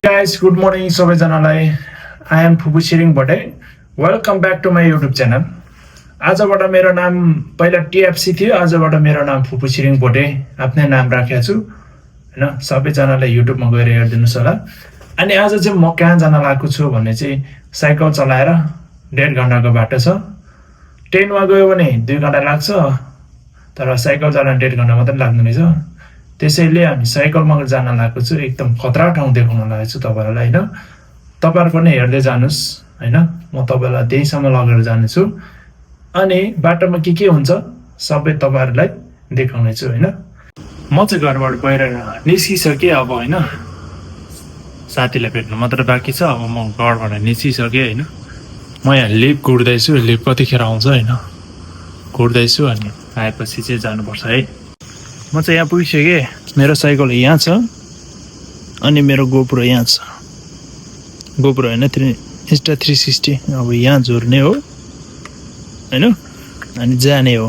Guys, good morning सबैजनालाई. I am फुपू छिरिङ भटे. Welcome back to my YouTube channel. आजबाट मेरो नाम पहिला TFC थियो, आजबाट मेरो नाम फुपू छिरिङ भटे. आफ्नै नाम राखेको छु. हैन, सबैजनालाई YouTube मा गएर हेर्दिनुस् होला. अनि आज चाहिँ म कहाँ जान लागेको छु भन्ने चाहिँ साइकल चलाएर 1.5 घण्टाको बाटो छ. ट्रेनमा गयो भने 2 घण्टा लाग्छ. तर साइकल चलाउन 1.5 घण्टा मात्र लाग्ने रहेछ. त्यसैले हामी साइकलमा जान लागेको छु. एकदम खतरा ठाउँ देखाउन लागेको छु तपाईहरुलाई हैन. तपाईहरु पनि हेर्दै जानुस् हैन. म तपाईहरुलाई त्यहीसम्म लगेर जानेछु. अनि बाटोमा के हुन्छ सबै तपाईहरुलाई देखाउने छु हैन. म चाहिँ घरबाट बाहिर निस्किसके अब हैन. साथीलाई भेट्नु मात्र बाँकी छ. अब म घरबाट निस्किसके हैन. म यहाँ लिफ्ट कुर्दै छु. लिफ्ट कतिखेर आउँछ हैन. कुर्दै छु अनि आएपछि चाहिँ जानुपर्छ है. म चाहिँ यहाँ पुगिसकेँ. मेरो साइकल यहाँ छ अनि मेरो गोप्रो यहाँ छ. गोप्रो हैन Insta360 अब यहाँ जोड्ने हो हैन अनि जाने हो.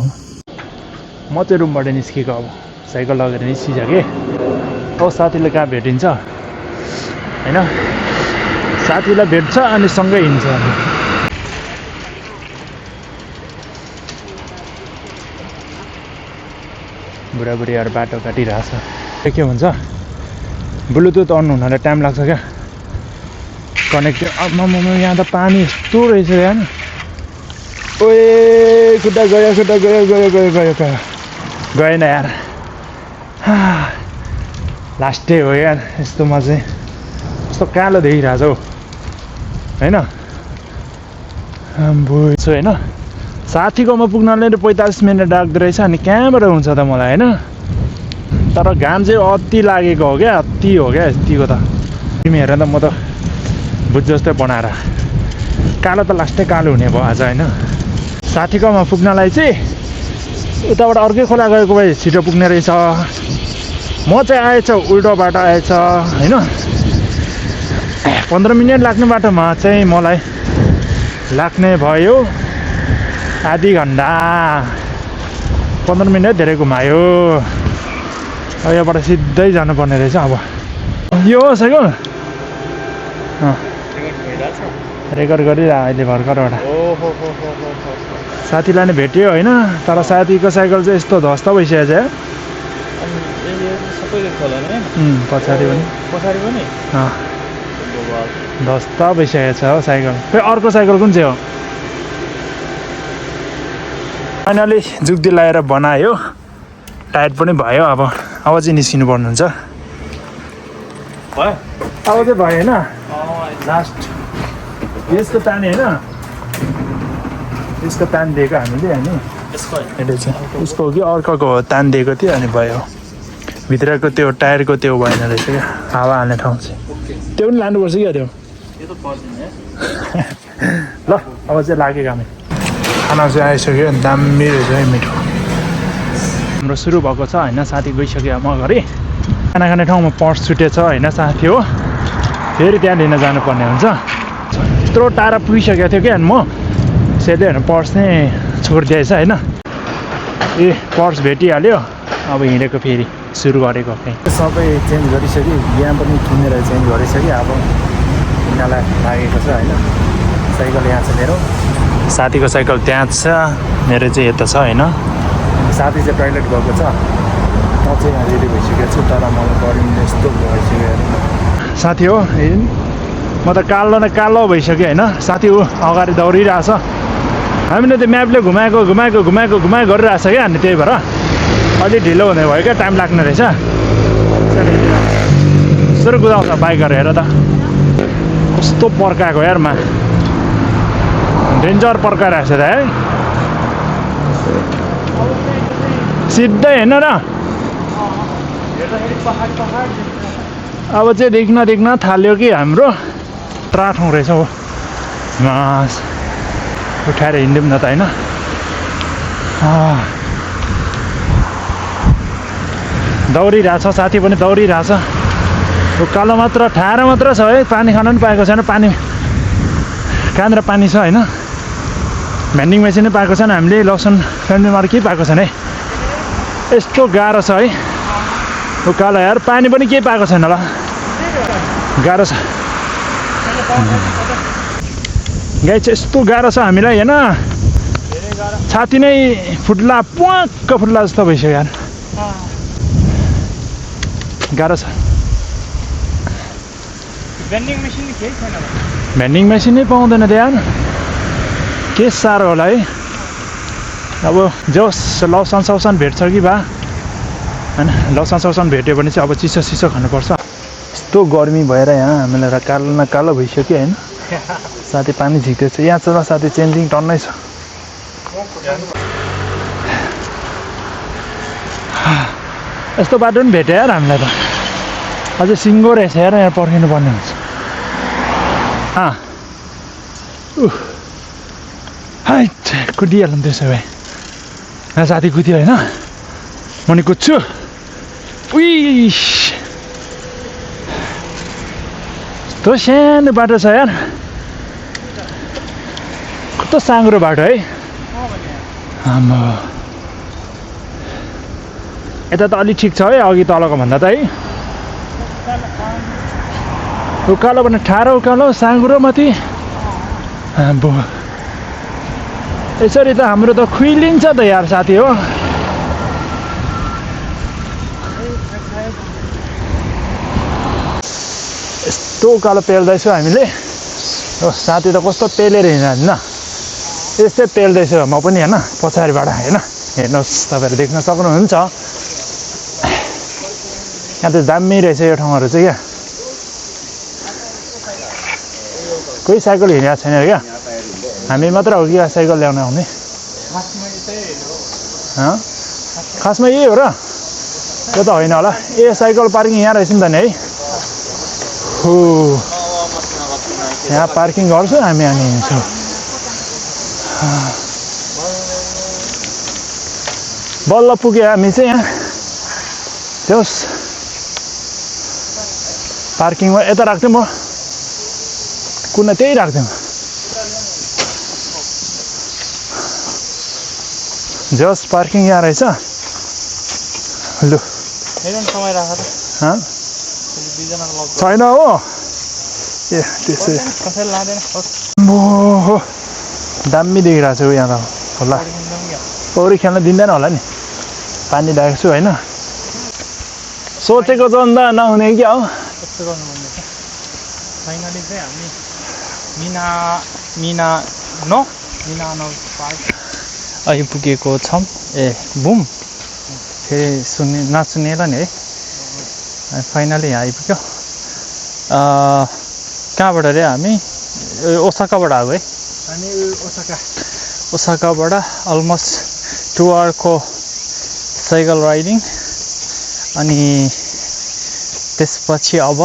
म चाहिँ रुमबाट निस्केको अब साइकल लगेर निस्किसकेँ. अब साथीले कहाँ भेटिन्छ हैन. साथीलाई भेट्छ अनि सँगै हिँड्छ. बुढाबुढीहरू बाटो काटिरहेछ. के भन्छ ब्लुटुथ अन हुनलाई टाइम लाग्छ क्या. कनेक्ट यहाँ त पानी यस्तो रहेछ यार. ओए खुट्टा गयो गएन यार. लास्टै हो यार. यस्तोमा चाहिँ यस्तो कालो देखिरहेछ हौ हैन. बुझ्छु हैन. साथीकोमा पुग्नले 45 मिनट लाग्दो रहेछ. अनि कहाँबाट हुन्छ त मलाई हैन. तर घाम चाहिँ अति लागेको हो क्या. अति हो क्या यतिको त. तिमी हेर त म त बुझ जस्तै बनाएर कालो त लास्टै कालो हुने भयो आज हैन. साथीकोमा पुग्नलाई चाहिँ उताबाट अर्कै खोला गएको भए छिटो पुग्ने रहेछ. म चाहिँ आएछ उल्टो बाटो आएछ हैन. 15 मिनट लाग्ने बाटोमा चाहिँ मलाई लाग्ने भयो आधी घण्टा. 15 मिनट धेरै घुमायो. अब यहाँबाट सिधै जानुपर्ने रहेछ. अब यो हो साइकल रेकर्ड गरिरह अहिले भर्खरबाट. साथीलाई नै भेट्यो होइन. तर साथीको साइकल चाहिँ यस्तो ध्वस्त भइसकेको छ. पछाडि पनि ध्वस्त भइसकेको छ हो साइकल. फेरि अर्को साइकल कुन चाहिँ हो. फाइनली जुग्दी लगाएर बनायो. टायर्ड पनि भयो. अब चाहिँ निस्किनु पर्नुहुन्छ. भयो अब चाहिँ भयो होइन. लास्ट यसको ताने होइन. यसको तान दिएको हामीले होइन. यसको हो कि अर्काको हो तान दिएको थियो अनि भयो. भित्रको त्यो टायरको त्यो भएन रहेछ क्या. हावा हाल्ने ठाउँ चाहिँ त्यो पनि लानुपर्छ क्या. त्यो ल अब चाहिँ लाग्यो हामी. खाना चाहिँ आइसक्यो. दामी रहेछ है मिठो. हाम्रो सुरु भएको छ होइन. साथी गइसक्यो म घरि. खाना खाने ठाउँमा पर्स छुटेछ होइन. साथी हो फेरि त्यहाँ लिन जानुपर्ने हुन्छ. यत्रो टाढा पुगिसकेको थियो क्या. म त्यसैले होइन पर्स नै छोडिदिएछ होइन. ए पर्स भेटिहाल्यो. अब हिँडेको फेरि सुरु गरेको. सबै चेन्ज गरिसक्यो. यहाँ पनि किनेर चेन्ज गरिसक्यो. अब हिँड्नलाई लागेको छ होइन. साइकल यहाँ छ मेरो. साथीको साइकल त्यहाँ छ. मेरो चाहिँ यता छ होइन. साथी चाहिँ टोइलेट गएको छ. म चाहिँ यहाँ रेडी भइसकेको छु. तर मलाई गरिने यस्तो भइसक्यो. साथी हो म त कालो न कालो भइसक्यो होइन. साथी हो अगाडि दौडिरहेछ. हामीले त्यो म्यापले घुमाएको गरिरहेछ क्या. अनि त्यही भएर अलि ढिलो हुने भयो क्या. टाइम लाग्ने रहेछ. यसरी कुदाउँछ बाइकहरू हेर त. कस्तो पर्काएको यारमा. डेन्जर पर्काइरहेको छ त है. सिधै हेर्न र. अब चाहिँ देख्न थाल्यो कि हाम्रो ट्रा ठाउँ रहेछ हो. उठाएर हिँड्यौँ न त होइन. दौडिरहेछ. साथी पनि दौडिरहेछ. उकालो मात्र ठाएर मात्र छ है. पानी खान पनि पाएको छैन. पानी कहाँनिर पानी छ होइन. भेन्डिङ मेसिन नै पाएको छैन हामीले. लसन फ्यामिलीमा केही पाएको छैन है. यस्तो गाह्रो छ है उकालो यार। पानी पनि केही पाएको छैन होला. गाह्रो छ गाइस यस्तो गाह्रो छ हामीलाई हैन छाती नै फुट्ला प्वाक्क फुट्ला जस्तो भइसक्यो यार गाह्रो छ भेन्डिङ मेसिन नै पाउँदैन त यार के साह्रो होला है अब जोस् लौसान सौसान भेट्छ कि बा हैन लौसान सौसान भेट्यो भने चाहिँ अब चिसो चिसो खानुपर्छ यस्तो गर्मी भएर यहाँ हामीलाई कालो न कालो भइसक्यो हैन साथी पानी झिक्दैछ यहाँ छ साथी चेन्जिङ टन्नै छ यस्तो बाटो पनि भेट्यो यार हामीलाई त अझै सिङ्गो रहेछ यार यहाँ पर्खिनु पर्ने हुन्छ हाइट कुदिहालौँ त्यसो भए यहाँ साथी कुद्यो होइन म नि कुद्छु यस्तो सानो बाटो छ यार कस्तो साँग्रो बाटो है आम्मा यता त अलि ठिक छ है अघि तलको भन्दा त है उकालो भने ठाडो उकालो साँग्रो माथि आम्बो यसरी त हाम्रो त खुइलिन्छ त यार साथी हो यस्तो उकालो पेल्दैछु हामीले साथी त कस्तो पेलेर हिँड्दैन यस्तै पेल्दैछु म पनि होइन पछाडिबाट होइन हेर्नुहोस् तपाईँहरू देख्न सक्नुहुन्छ यहाँ त दामी रहेछ यो ठाउँहरू चाहिँ क्या कोही साइकल हिँडेको छैन क्या हामी मात्र हो कि साइकल ल्याउन आउने खासमा यही हो र त्यो त होइन होला ए साइकल पार्किङ यहाँ रहेछ नि त नि है हो यहाँ पार्किङ गर्छु हामी अनि हिँड्छौँ बल्ल पुग्यो हामी चाहिँ यहाँ जोस् पार्किङमा यता राख्थेँ म कुना त्यही राख्थेँ जोस् पार्किङ यहाँ रहेछ लु छैन हो ए त्यसै हो दामी देखिरहेको छु यहाँ त होला पौडी खेल्न दिँदैन होला नि पानी राखेको छु होइन सोचेको जन्दा नहुने क्या हो फाइनली चाहिँ हामी आइपुगेको छौँ ए बुम फेरि नसुनेला नि है फाइनली यहाँ आइपुग्यो कहाँबाट रे हामी ओसाकाबाट आएको है हामी ओसाकाबाट अलमोस्ट 2 आवरको साइकल राइडिङ अनि त्यसपछि अब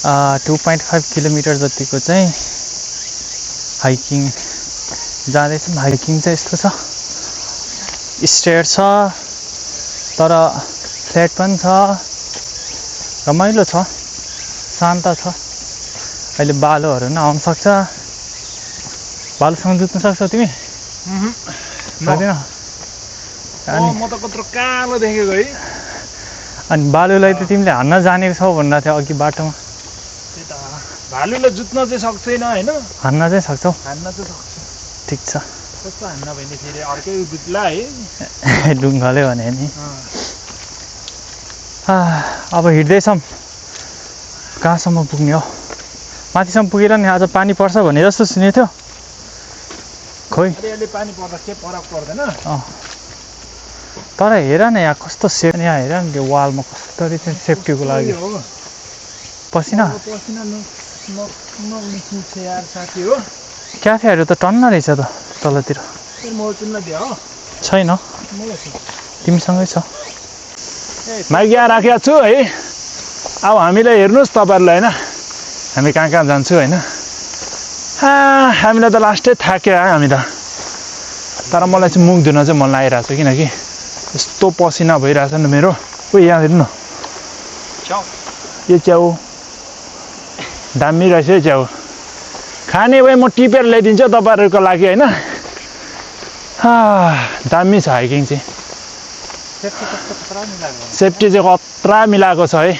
2.5 किलोमिटर जतिको चाहिँ हाइकिङ जाँदैछौँ हाइकिङ चाहिँ यस्तो छ स्टेयर छ तर फ्ल्याट पनि छ रमाइलो छ शान्त छ अहिले बालोहरू पनि आउन सक्छ बालोसँग जुत्न सक्छौ तिमी सक्दैन अनि म त कत्रो कालो देखेको है अनि बालुलाई त तिमीले हान्न जानेको छौ भन्दा थियो अघि बाटोमा भालुले जुत्न चाहिँ सक्दैन होइन हान्न चाहिँ सक्छौ हान्न चाहिँ सक्छ ठिक छ कस्तो हान्न भने फेरि अर्कै जुत्ला है ढुङ्गाले भने नि अब हिँड्दैछौँ कहाँसम्म पुग्ने हो माथिसम्म पुगेर नि आज पानी पर्छ भने जस्तो सुनेको थियो खोइ अलिअलि पानी पर्दा के फरक पर्दैन तर हेर न यहाँ कस्तो सेफ यहाँ हेर न त्यो वालमा कस्तो चाहिँ सेफ्टीको लागि पसिना यार साथी हो क्याफेहरू त टन्न रहेछ त तलतिर छैन तिमीसँगै छ माइक यहाँ राखेको छु है अब हामीलाई हेर्नुहोस् तपाईँहरूलाई होइन हामी कहाँ कहाँ जान्छु होइन हामीलाई त लास्टै थाक्यो हामी त तर मलाई चाहिँ मुख धुन चाहिँ मन लागिरहेको छ किनकि यस्तो पसिना भइरहेछ नि मेरो यहाँ हेर्नु न यो च्याउ दामी रहेछ है च्याउ खाने भए म टिपेर ल्याइदिन्छु तपाईँहरूको लागि होइन दामी छ हाइकिङ चाहिँ सेफ्टी चाहिँ खतरा मिलाएको छ है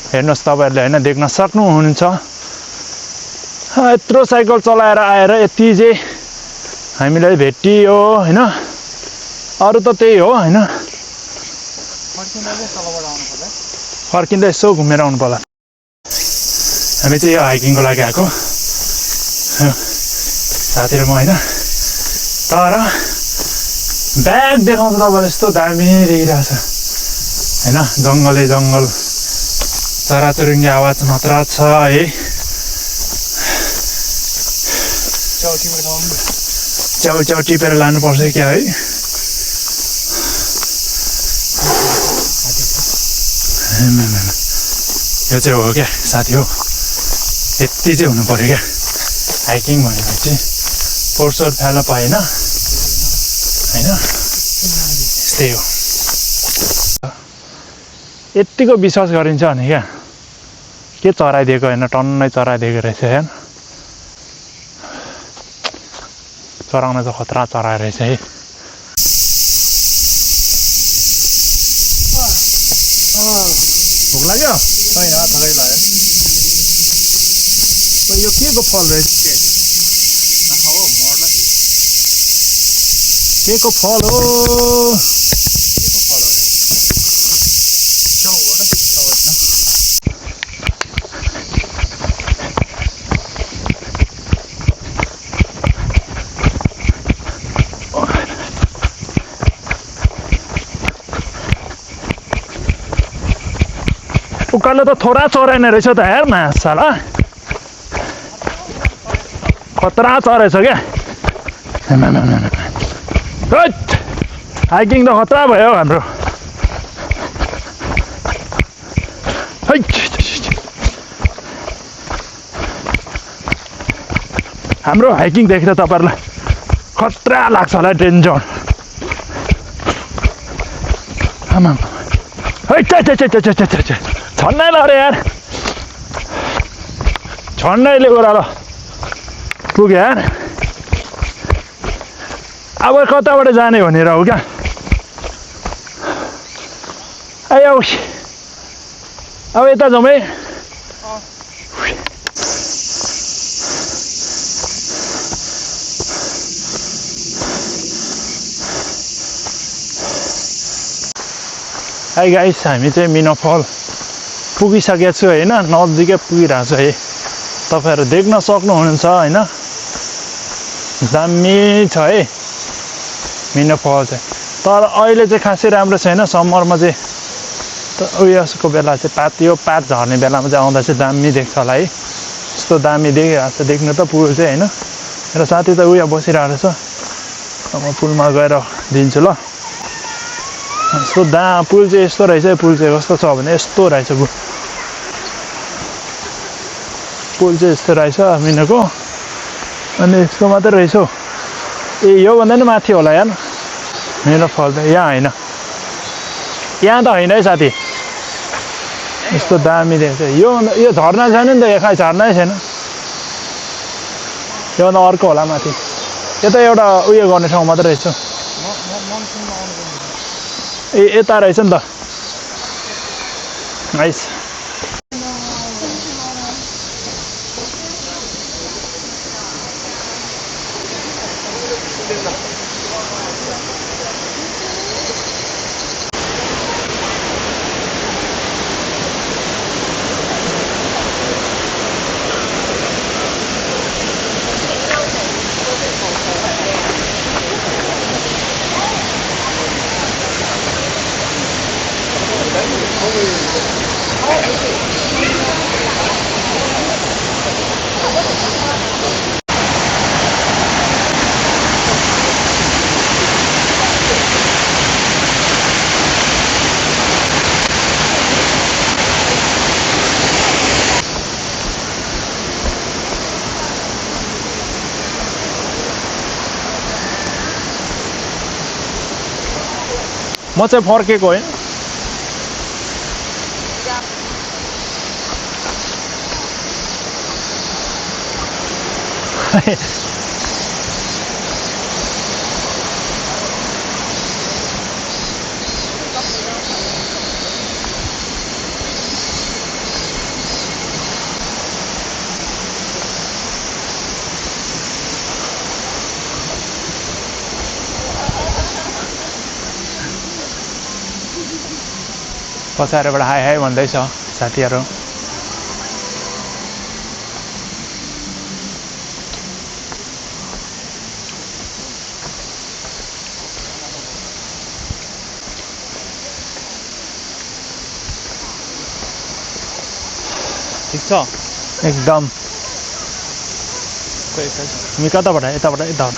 हेर्नुहोस् तपाईँहरूले होइन देख्न सक्नुहुन्छ यत्रो साइकल चलाएर आएर यति चाहिँ हामीलाई भेटियो होइन अरू त त्यही हो होइन फर्किँदा यसो घुमेर आउनु पर्ला हामी चाहिँ यो हाइकिङको लागि आएको साथीहरू म होइन तर ब्याग देखाउँछ तपाईँलाई यस्तो दामी देखिरहेछ होइन जङ्गलै जङ्गल चराचुरुङ्गी आवाज मात्र छ है च्याउ टिपेर लानुपर्छ क्या है यो चाहिँ हो क्या साथी हो यति चाहिँ हुनु पऱ्यो क्या हाइकिङ भनेपछि फोहोरसोहोर फ्याल्न पाएन होइन यस्तै हो यत्तिको विश्वास गरिन्छ भने क्या के चराइदिएको होइन टन्नै चराइदिएको रहेछ हेर चराउन त खतरा चराएर रहेछ है भोक लाग्यो छैन थकै लाग्यो यो के को फल रहेछ के को फल हो उकालो त थोडा चराएन रहेछ त हेर न साला खतरा चरेछ क्या हाइकिङ त खतरा भयो हाम्रो हाम्रो हाइकिङ देखेर तपाईँहरूलाई खतरा लाग्छ होला डेन्जर आमा छन्नै ल अरे यार छन्नैले ओह्रालो पुग्यो यार अब कताबाट जाने भनेर हो क्या आयो अब यता जाउँ है हाई गाइस हामी चाहिँ मिनो फल पुगिसकेको छु होइन नजिकै पुगिरहेको छु है तपाईँहरू देख्न सक्नुहुन्छ होइन दामी छ है मिनो फल चाहिँ तर अहिले चाहिँ खासै राम्रो छैन समरमा चाहिँ उयसको बेला चाहिँ पात झर्ने बेलामा चाहिँ आउँदा चाहिँ दामी देख्छ होला है यस्तो दामी देखिरहेको छ देख्नु त पुल चाहिँ होइन मेरो साथी त उयो बसिरहेको छ म पुलमा गएर दिन्छु ल यस्तो पुल चाहिँ यस्तो रहेछ पुल चाहिँ कस्तो छ भने यस्तो रहेछ पुल चाहिँ यस्तो रहेछ मिनाको अनि यस्तो मात्रै रहेछ ए योभन्दा नि माथि होला यार मेरो फल त यहाँ होइन यहाँ त होइन है साथी यस्तो दामी देख्छ यो झर्ना छैन नि त यहाँ झर्नै छैन योभन्दा अर्को होला माथि यता एउटा उयो गर्ने ठाउँ मात्रै रहेछ ए यता रहेछ नि त नाइस म चाहिँ फर्केको होइन पछाडिबाट हाई हाई भन्दैछ साथीहरू ठिक छ एकदम हामी कताबाट यताबाट यताबाट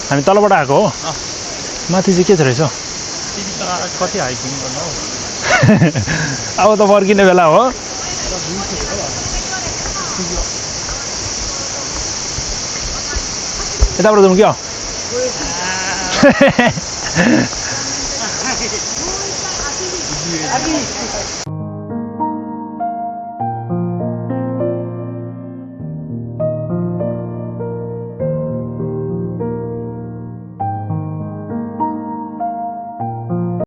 हामी तलबाट आएको हो माथि चाहिँ के छ रहेछ कति हाइकिङ गर्नु हौ अब त फर्किने बेला हो यताबाट जाउँ क्या